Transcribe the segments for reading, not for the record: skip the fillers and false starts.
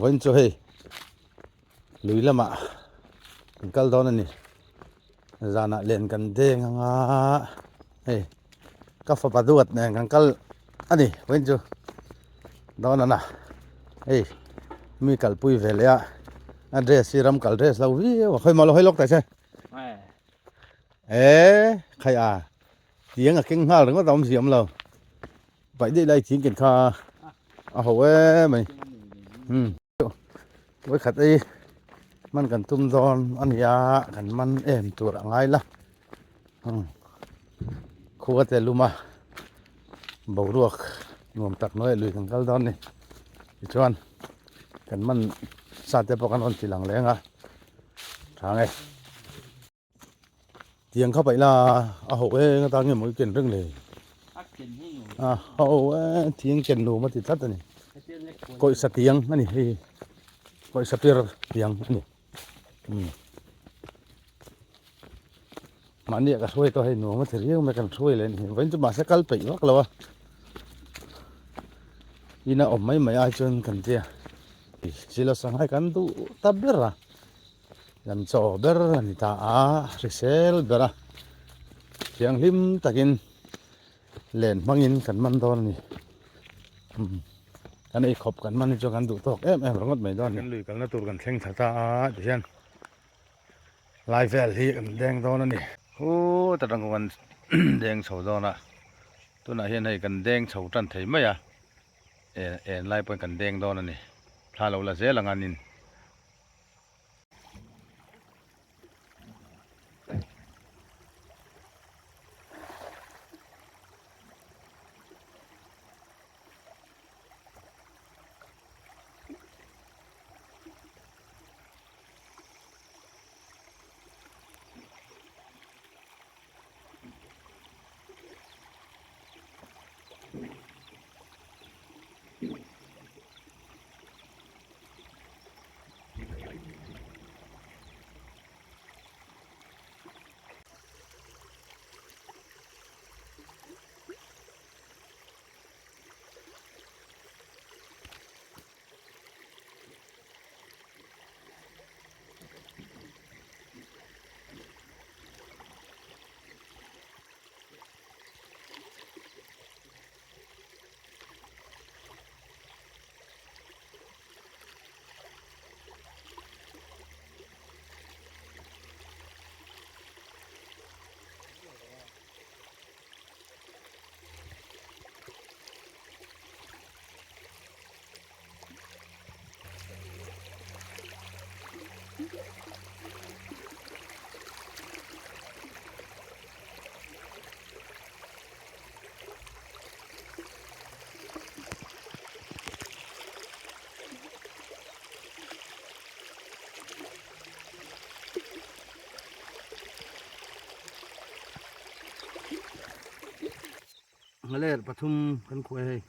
Vawiin chu hei lui lamah kan kal dawn a ni. Zanah len kan deng anga hei ka fapa duat nen kan kal a ni vawiin chu dawn ana hei mi kalpui ve leh a a dress hi ram kal dress lo viau a khawi maw lo hawi lawk ta che eh khai a tiang a keng nghal ringawt a awm ziam lo. Paih daih lai thing ken kha a ho em mai umm vawikhat ei man kan tum dawn a nia kan man em tur a ngai la umm khua te lum a boruak nuam tak hnuaiah lui kan kal dawn a ni tichuan kan man sa te pawh kan rawn ti lang leng a tha nge. Tiang kha paih la a ho eng atan nge maw i ken reng le a ho e tiang ken nuam a ti tlat a ni kawihsa tiang a ni hei kawihsa pir tiang a ni umm mahni ah ka hruai tawh hei nuam a ti riau mai kan hruai leh a ni vawiin chu mahse kal peih vak lo a ina awm mai mai ai chuan kan tia silo sanghai kan duh ta ber a. Kan chaw ber a ni ta a, hrisel ber a, thianghlim takin len hmangin kan man dawn a ni. Umm kan ei khawp kan man hi chu kan duh tawk em em ringawt mai dawn a ni. Kan lui kalna tur kan thleng thla ta a tihian lai vel hi kan deng dawn a ni. Khuta tang kan deng chho dawn a, tunah hian hei kan deng chho tan thei mai a, en lai pawhin kan deng dawn a ni. Thla lo la zel ang a nin. Nghaler pathum kan khuai hei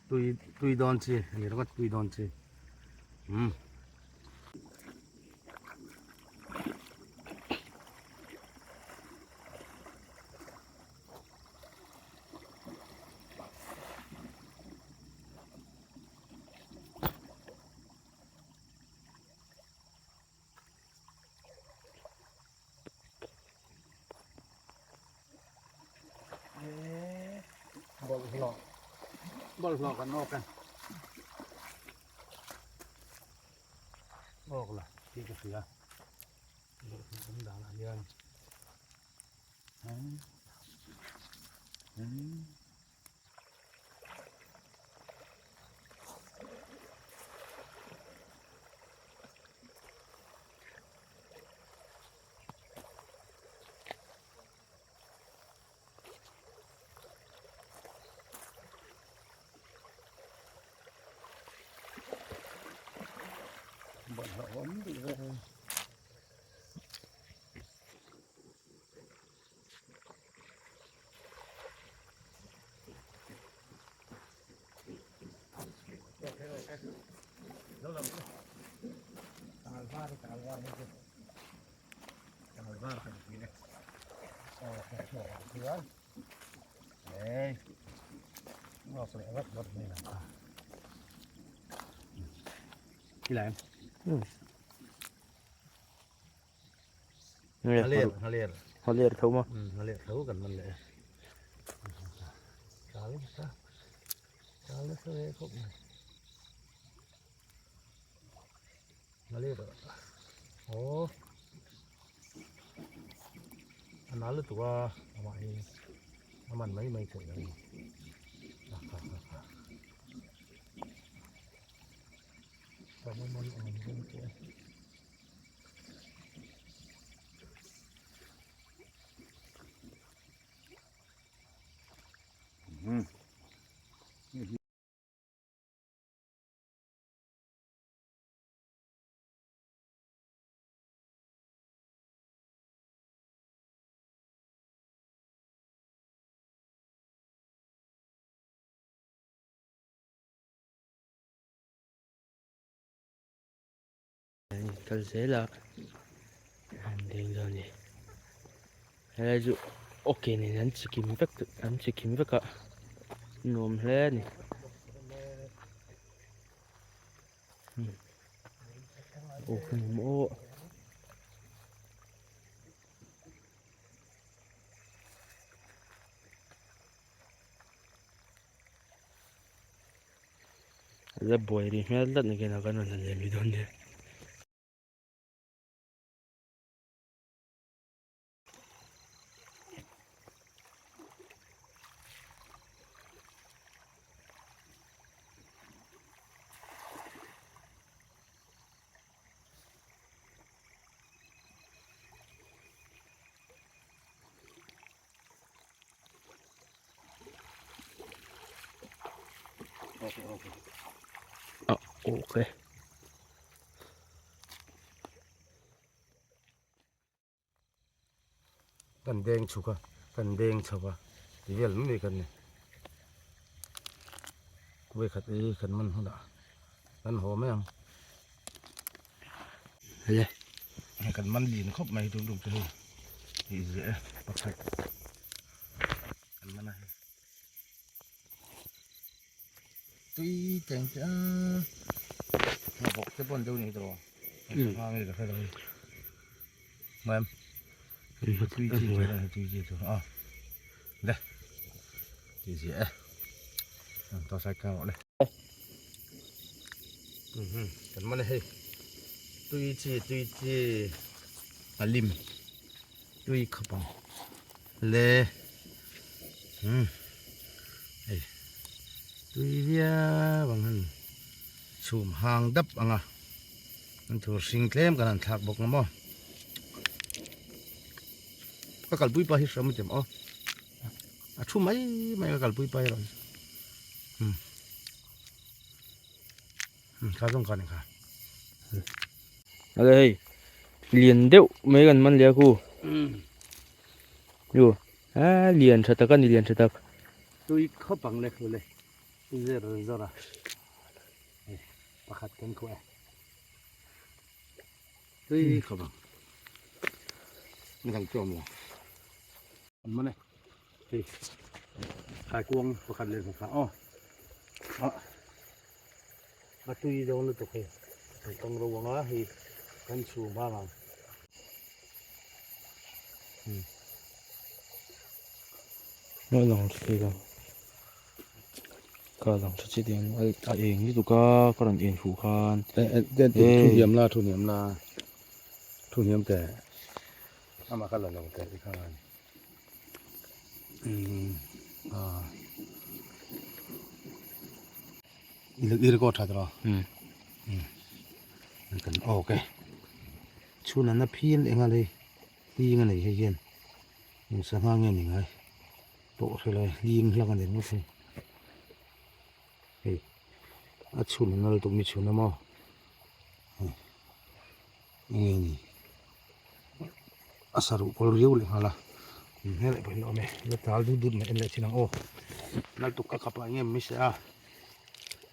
tui tui dawn chi ani ringawt tui dawn chi umm. Bawlhhlawh bawlhhlawh kan awk e awk la tih ka hria bawlhhlawh awm danah hian Bawlhhlawh awm duh ve. Ngawk leh vat vat mai lang kha. I la em? Nghaler, nghaler. Nghaler tho maw? Nghaler tho kan man leh e. Chal nasa. Chal nasa ve khawp mai. Nghaler aw. A nal lutuk a, amah hi a man mai mai theih lo. Ha ha ha ha. Sava man ang zawng chu e. Kal zel a an deng dawn a ni helai chu awke nen an chi kim vek an chi kim vek a nuam hle a ni. Awk a ni maw. La buai rih hmel tlat ni khian a kan rawn han lem hi dawn nia. Ah, okay. Kan deng chhuk a, kan deng chho a, ti vel mai mai kan ni. Vawikhat ei kan man hunah kan haw mai ang. Hele. Hei kan man lin khawp mai tum tum chu hei tih ziah e pakhat kan man a hei. Tui teng te a hna bawk te pawh an deuh ni tawh a nge ka hre lo hei. Ma'am. Tui chi chu tui chi chu a. Le. Tih ziah e. An tawh sai ka le. Kan man e hei. Tui chi tui chi a lim. Tui khawp ang. Le. Hei. Tui viau ang han chhum hang dap ang a. An thur hring tlem kan han thlak bawk ang maw. Ka kalpui pa hi hram a ti maw. A thu mai mai ka kalpui pa erawh hi umm kha zawng kha ni kha ale hei lian deuh mai kan man leh a khu yu a lian tha tak a ni lian tha tak tui khawp ang le khu le zer zawr a hei pakhat kan khuh e tui khawp ang ni kan chawm lo. An man e. Hei kaikuang pakhat leh hmasa aw. A a tui dawn lutuk hei. Hei kang ro anga hei kan chhum hang ang. Hmm. Nó lang thei lo. Ka lang tha chi ding a eng lutuk a ka rawn en fuh khan. E e thu hniam la thu hniam la thu hniam teh. Amah kha la lo teh ti khan a i record tha tawh a kan awk e chhun an a phil eng a lei hling a nei hei hian eng sangha nge ni ngai pawh hre lo e hling hlak a ni ringawt hei hei a chhun an nal tuk mi chhun a maw hei. Enge ni a saruh kawl riau leh nghal a hmel leh pawhin a awm e la tal dut dut mai en leh thin ang aw nal tuk ka khap ah enge mi se a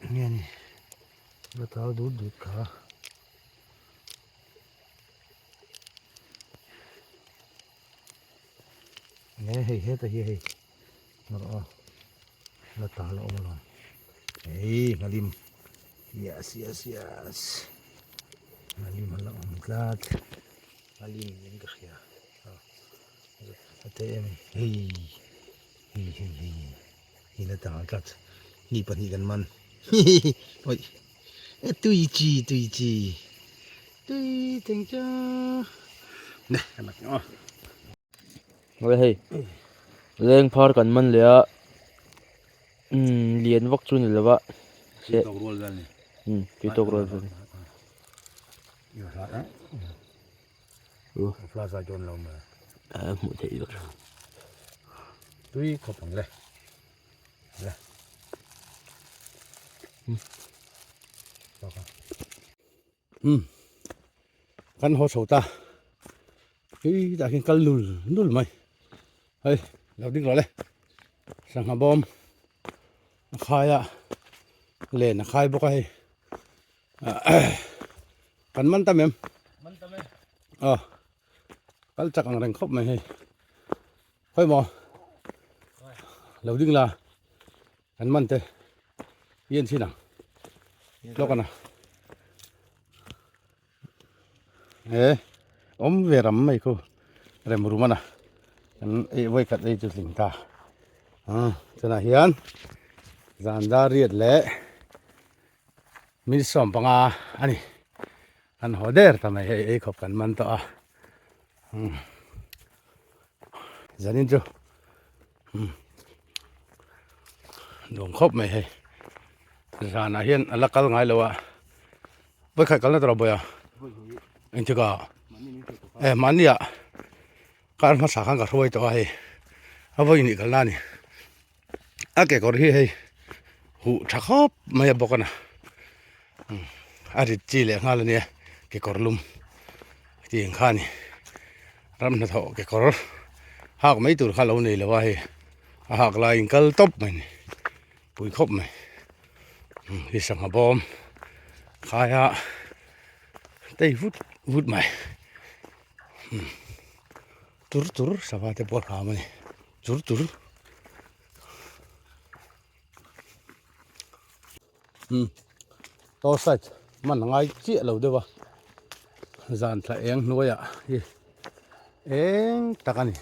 enge ni la tal dut dut kha enge hei heta hi hei. La ta la awm alawm. Hei nghalim. Yes yes yes. Nghalim a la awm tlat. Nghalim in ka hria. A te em hei hei hei hei hei la ta tlat. Ni pahnih kan man. Oi. Tui chi tui chi. Tui teng cha. Ne kan la aw. Ngawi hei leng phar kan man leh a umm lian vak chu ni lo va tui tawk rual vel ni umm tui tawk rual vel a hmuh theih vek tui khawp ang le le umm kan haw chho ta tui tah khian kal nul nul mai hei lo ding rawh le sangha bawm a khai a len a khai bawk a hei kan man tam em aw kal chak ang reng khawp mai hei khawi maw lo ding la An man te i en chin ang tlawk ana e awm ve ram mai khu rem rum ana kan ei vawi khat ei chu tling ta a chutah hian zan dar riat leh 15 ani kan haw der ta mai hei ei khawp kan man tawh a zanin chu Nuam khawp mai hei zanah hian a la kal ngai lo a vawikhat kalna tur a buai a engtik ah e mahni ah kar hmasa khan ka hruai tawh a hei a vawi nih kalna a ni a kekawr hi hei huh tha khawp mai a bawk a na a rit chi leh nghal a nia kekawr lum tih ang kha a ni ram hnathawh kekawr hak mai tur kha lo nei lo a hei a hak laiin kal tawp mai a ni pui khawp mai hi sangha bawm khaia tei vut vut mai tur tur sava te pawh a hram a ni chur chur. Torchlight hman a ngai chiah lo deuh a zan thla eng hnuaiah hi eng tak a ni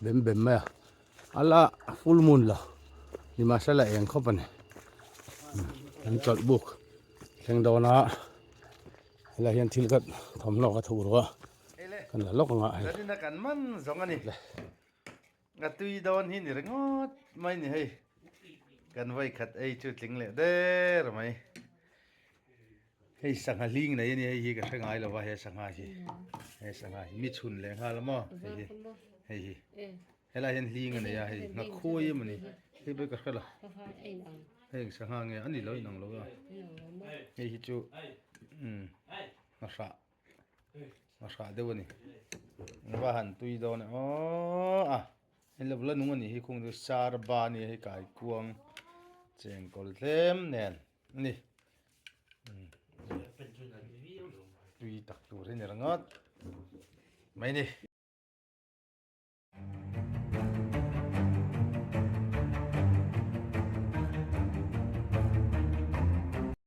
bem bem mai a a la full moon lo nimahsela eng khawp a ni an chawlh buk thleng dawn a helai hian thil khat thawmhnaw ka thuh ruh a kan la lawk ang a hei. A tui dawn hi ni ringawt mai ni hei. Kan vawi khat ei chu tling leh der mai. Hei sangha hling nei a ni hei hi ka hre ngai lo va he sangha hi. He sangha hi mi chhun leh nghal a maw hei hi. Hei hi. Helai hian hling a nei a hei nghakhuai emaw ni. Hei pawh hi ka hre lo. Heng sangha nge a ni lo inang lo a. Hei hi chu umm nghahrah A hrah deuh a ni va han tui dawn e aw a hei lo la nung a nih hi khung chu sar ba a ni a hei kaikuang chengkawl tlem nen a ni tui tak tur hi ni ringawt mai ni.